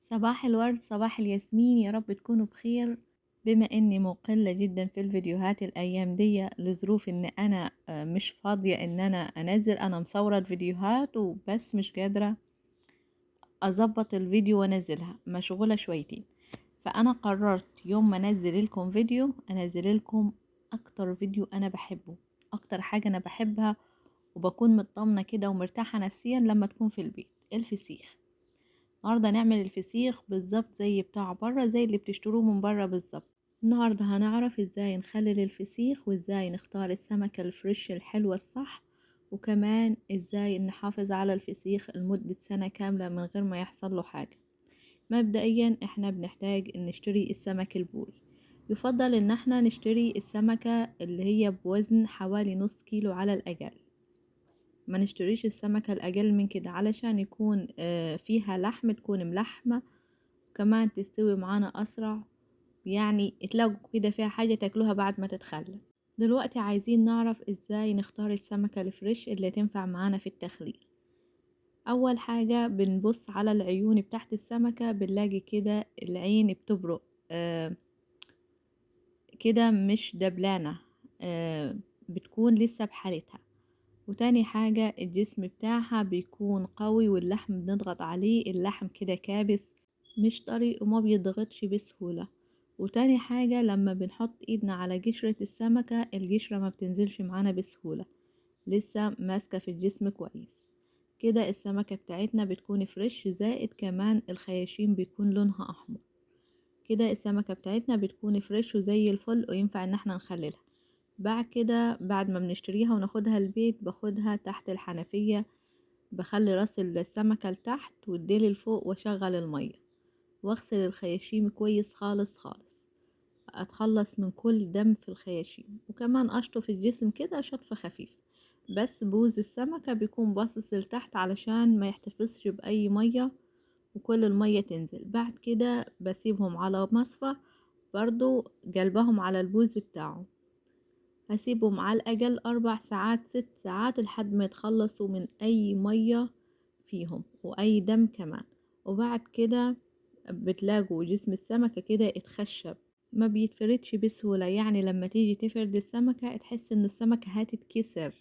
صباح الورد، صباح الياسمين، يا رب تكونوا بخير. بما اني مقلة جدا في الفيديوهات الايام دي لظروف ان انا مش فاضية ان انا انزل، انا مصورة الفيديوهات وبس مش قادرة اظبط الفيديو وانزلها، مشغولة شويتين. فانا قررت يوم ما انزل لكم فيديو انزل لكم اكتر فيديو انا بحبه، اكتر حاجة انا بحبها وبكون مطمنة كده ومرتاحة نفسيا لما تكون في البيت، الفسيخ. النهارده نعمل الفسيخ بالظبط زي بتاع بره، زي اللي بتشتروه من بره بالظبط. النهارده هنعرف ازاي نخلل الفسيخ وازاي نختار السمكة الفريش الحلوة الصح، وكمان ازاي نحافظ على الفسيخ لمدة سنة كاملة من غير ما يحصل له حاجة. مبدئيا احنا بنحتاج ان نشتري السمك البوري. يفضل ان احنا نشتري السمكة اللي هي بوزن حوالي نص كيلو على الاقل، ما نشتريش السمكة الأقل من كده علشان يكون فيها لحم، تكون ملحمة وكمان تستوي معانا أسرع، يعني تلاقوا كده فيها حاجة تاكلوها بعد ما تتخلى. دلوقتي عايزين نعرف ازاي نختار السمكة الفريش اللي تنفع معانا في التخليل. أول حاجة بنبص على العيون بتاعت السمكة، بنلاقي كده العين بتبرق كده مش دبلانة، بتكون لسه بحالتها. وتاني حاجة الجسم بتاعها بيكون قوي واللحم بنضغط عليه اللحم كده كابس مش طري وما بيضغطش بسهولة. وتاني حاجة لما بنحط ايدنا على قشرة السمكة القشرة ما بتنزلش معانا بسهولة، لسه ماسكة في الجسم كويس. كده السمكة بتاعتنا بتكون فريش، زائد كمان الخياشيم بيكون لونها احمر. كده السمكة بتاعتنا بتكون فريش وزي الفل وينفع ان احنا نخللها. بعد كده بعد ما بنشتريها وناخدها البيت باخدها تحت الحنفية، بخلي راس السمكة لتحت والديل لفوق واشغل المية واغسل الخياشيم كويس خالص خالص، اتخلص من كل دم في الخياشيم، وكمان اشطف الجسم كده شطفة خفيفة بس. بوز السمكة بيكون باصص لتحت علشان ما يحتفظش بأي مية وكل المية تنزل. بعد كده بسيبهم على مصفى برضو قلبهم على البوز بتاعه، هسيبهم على الأقل 4 ساعات 6 ساعات لحد ما يتخلصوا من أي مية فيهم وأي دم كمان. وبعد كده بتلاقوا جسم السمكة كده اتخشب، ما بيتفردش بسهولة، يعني لما تيجي تفرد السمكة تحس إن السمكة هتتكسر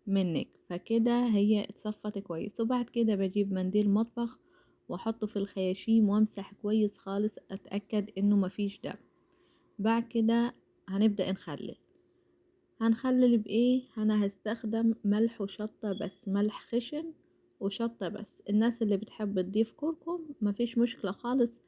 منك، فكده هي اتصفت كويس. وبعد كده بجيب منديل مطبخ واحطه في الخياشيم وامسح كويس خالص، اتأكد انه مفيش دم. بعد كده هنبدأ نخلل. هنخلل بايه؟ انا هستخدم ملح وشطة بس، ملح خشن وشطة بس. الناس اللي بتحب تضيف كركم مفيش مشكلة خالص،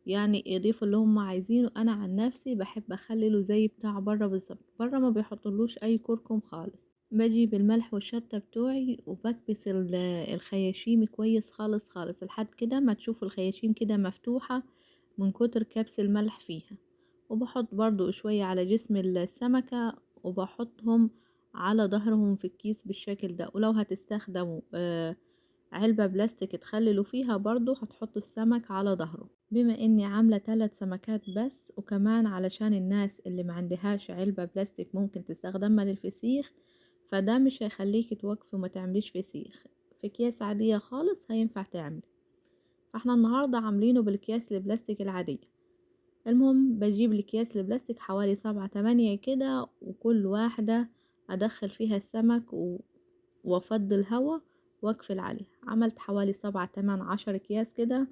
يعني يضيفوا اللي هم عايزينه. انا عن نفسي بحب اخلله زي بتاع بره بالظبط، بره ما بيحطلوش اي كركم خالص. بجيب الملح والشطة بتوعي وبكبس الخياشيم كويس خالص خالص لحد كده ما تشوفوا الخياشيم كده مفتوحة من كتر كبس الملح فيها. وبحط برضو شوية على جسم السمكة وبحطهم على ظهرهم في الكيس بالشكل ده. ولو هتستخدموا علبة بلاستيك تخللوا فيها برضو هتحطوا السمك على ظهره. بما اني عاملة 3 سمكات بس، وكمان علشان الناس اللي ما عندهاش علبة بلاستيك ممكن تستخدمها للفسيخ، فده مش هيخليكي توقفي وما تعمليش فسيخ في اكياس عادية خالص، هينفع تعملي. فاحنا النهاردة عاملينه بالأكياس البلاستيك العادية. المهم بجيب الأكياس البلاستيك حوالي 7 8 كده، وكل واحدة أدخل فيها السمك وأفضي الهوا وأقفل عليها. عملت حوالي 7 8 10 أكياس كده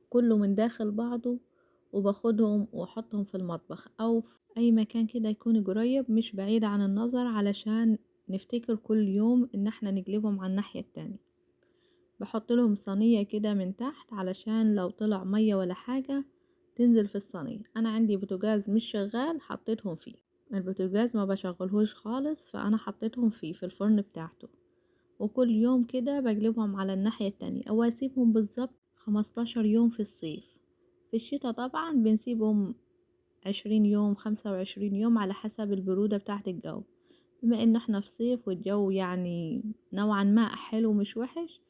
كله من داخل بعضه، وباخدهم وأحطهم في المطبخ أو في أي مكان كده يكون قريب مش بعيد عن النظر، علشان نفتكر كل يوم إن احنا نقلبهم على الناحية التانية. بحط لهم صينية كده من تحت علشان لو طلع مية ولا حاجة تنزل في الصينية. أنا عندي بوتاجاز مش شغال حطيتهم فيه، البوتاجاز ما بشغلهوش خالص، فأنا حطيتهم فيه في الفرن بتاعته. وكل يوم كده بقلبهم على الناحية التانية، أو أسيبهم بالظبط 15 يوم في الصيف. في الشتاء طبعا بنسيبهم 20 يوم 25 يوم على حسب البرودة بتاعت الجو. بما ان احنا في صيف والجو يعني نوعا ما حلو مش وحش،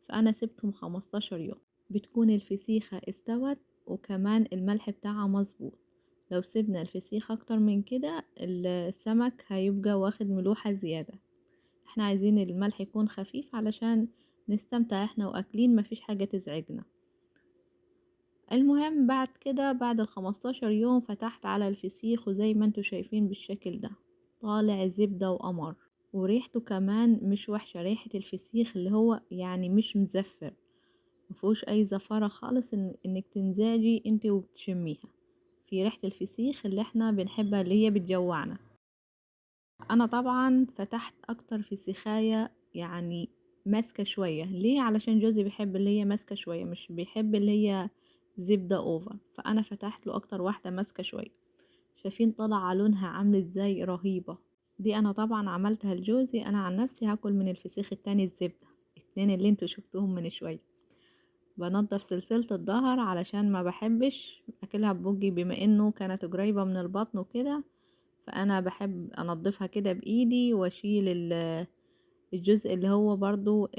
فأنا سبتهم 15 يوم. بتكون الفسيخة استوت وكمان الملح بتاعها مظبوط. لو سيبنا الفسيخ اكتر من كده السمك هيبقى واخد ملوحة زيادة. احنا عايزين الملح يكون خفيف علشان نستمتع احنا واكلين، مفيش حاجة تزعجنا. المهم بعد كده بعد 15 يوم فتحت على الفسيخ، وزي ما انتوا شايفين بالشكل ده طالع زبدة وقمر، وريحته كمان مش وحشة، ريحة الفسيخ اللي هو يعني مش مزفر، مفيهوش اي زفارة خالص انك تنزعجي انت وبتشميها، في ريحة الفسيخ اللي احنا بنحبها اللي هي بتجوعنا. انا طبعا فتحت اكتر فسيخاية يعني ماسكة شوية، ليه؟ علشان جوزي بيحب اللي هي ماسكة شوية، مش بيحب اللي هي زبدة over، فانا فتحت له اكتر واحدة ماسكة شوية. شايفين طالعة لونها عامل ازاي؟ رهيبة. دي انا طبعا عملتها لجوزي، انا عن نفسي هاكل من الفسيخ التاني الزبدة، اتنين اللي انتوا شفتوهم من شوية. بنضف سلسلة الظهر علشان ما بحبش اكلها ببوجي، بما انه كانت قريبة من البطن وكده، فانا بحب انضفها كده بايدي واشيل الجزء اللي هو برضو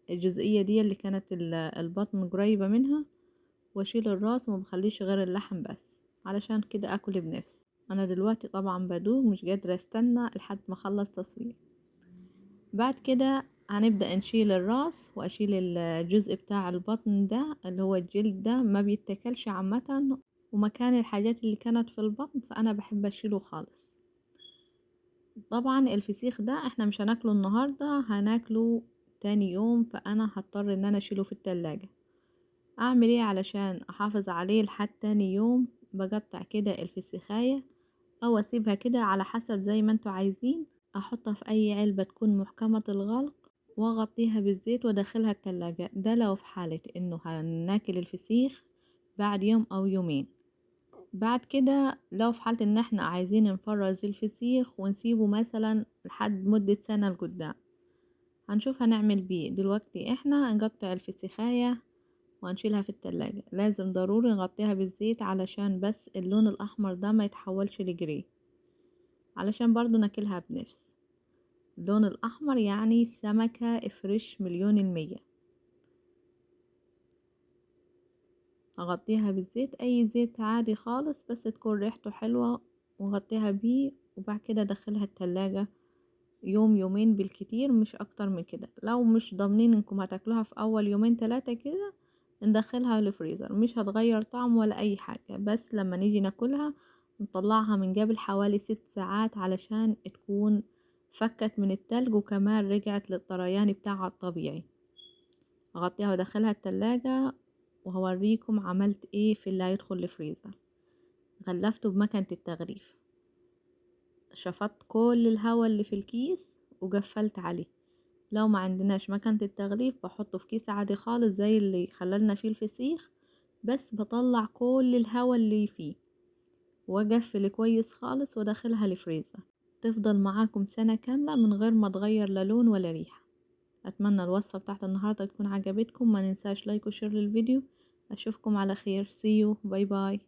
الجزئية دي اللي كانت البطن قريبة منها، واشيل الراس وما بخليش غير اللحم بس، علشان كده اكل بنفسي. انا دلوقتي طبعا بدوق، مش قادرة استنى لحد ما اخلص تصوير. بعد كده هنبدأ نشيل الراس واشيل الجزء بتاع البطن ده اللي هو الجلد ده، ما بيتاكلش عامة، ومكان الحاجات اللي كانت في البطن فانا بحب اشيله خالص. طبعا الفسيخ ده احنا مش هناكله النهاردة، هناكله تاني يوم، فانا هضطر ان انا اشيله في التلاجة. اعمل ايه علشان احافظ عليه لحد تاني يوم؟ بقطع كده الفسيخاية او اسيبها كده على حسب زي ما انتوا عايزين، احطها في اي علبة تكون محكمة الغلق واغطيها بالزيت وادخلها التلاجة. ده لو في حالة انه هناكل الفسيخ بعد يوم او يومين. بعد كده لو في حالة ان احنا عايزين نفرز الفسيخ ونسيبه مثلا لحد مدة سنة لقدام، هنشوف هنعمل بيه. دلوقتي احنا هنقطع الفسيخاية وهنشيلها في التلاجة، لازم ضروري نغطيها بالزيت علشان بس اللون الاحمر ده ما يتحولش لجري، علشان برضو ناكلها بنفس اللون الاحمر، يعني سمكة فريش 1,000,000%. اغطيها بالزيت، اي زيت عادي خالص بس تكون ريحته حلوة، وغطيها بيه، وبعد كده ادخلها التلاجة يوم يومين بالكتير، مش اكتر من كده. لو مش ضامنين انكم هتاكلوها في اول يومين 3 كده ندخلها الفريزر، مش هتغير طعم ولا اي حاجة، بس لما نيجي ناكلها نطلعها من قبل حوالي 6 ساعات علشان تكون فكت من التلج وكمان رجعت للطريان بتاعها الطبيعي. اغطيها وادخلها التلاجة وهوريكم عملت ايه في اللي هيدخل الفريزر. غلفته بمكنة التغليف، شفطت كل الهواء اللي في الكيس وقفلت عليه. لو ما عندناش مكنة التغليف بحطه في كيس عادي خالص زي اللي خللنا فيه الفسيخ، بس بطلع كل الهواء اللي فيه واقفل كويس خالص وادخلها الفريزر. تفضل معاكم سنة كاملة من غير ما تغير لا لون ولا ريحة. اتمنى الوصفة بتاعت النهاردة تكون عجبتكم، ما ننساش like و share للفيديو. اشوفكم على خير، see you، bye bye.